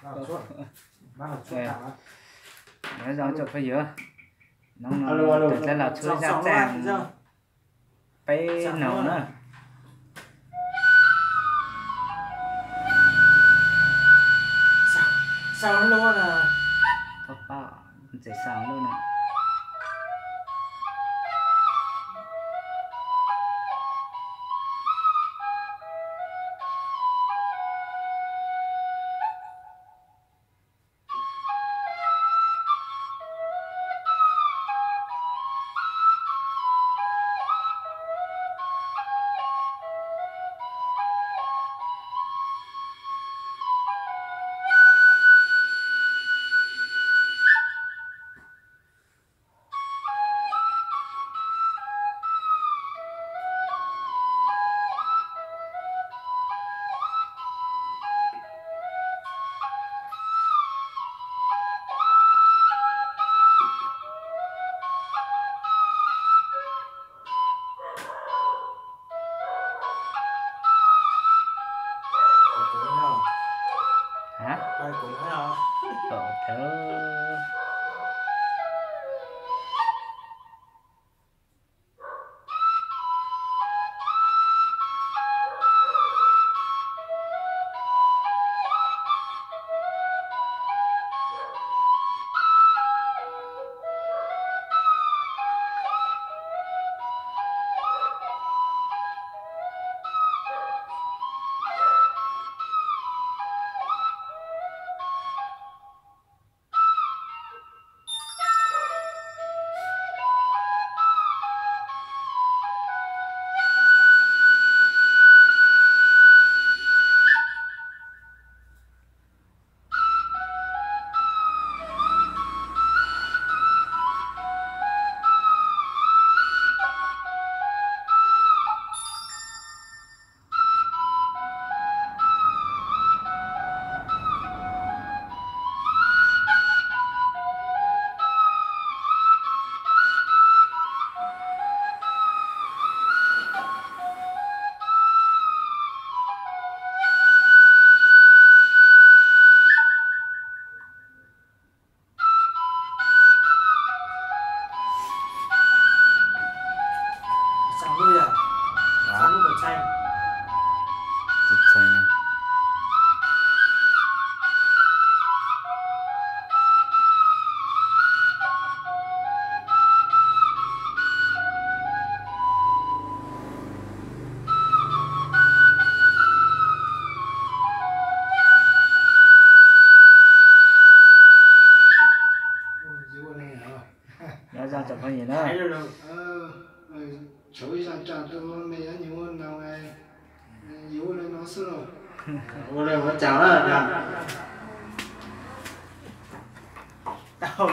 Nyob zoo tsoom phooj ywg, hnub no tawm teb los tshuab zaj txaj peb noog na. Txawm xa lub no. Nyob zoo tsoom phooj ywg na. Tshuav ib zaj tsaj rau me nyob nyuag ua noog, yuav ua li no xwb los? Ua li ua cas na?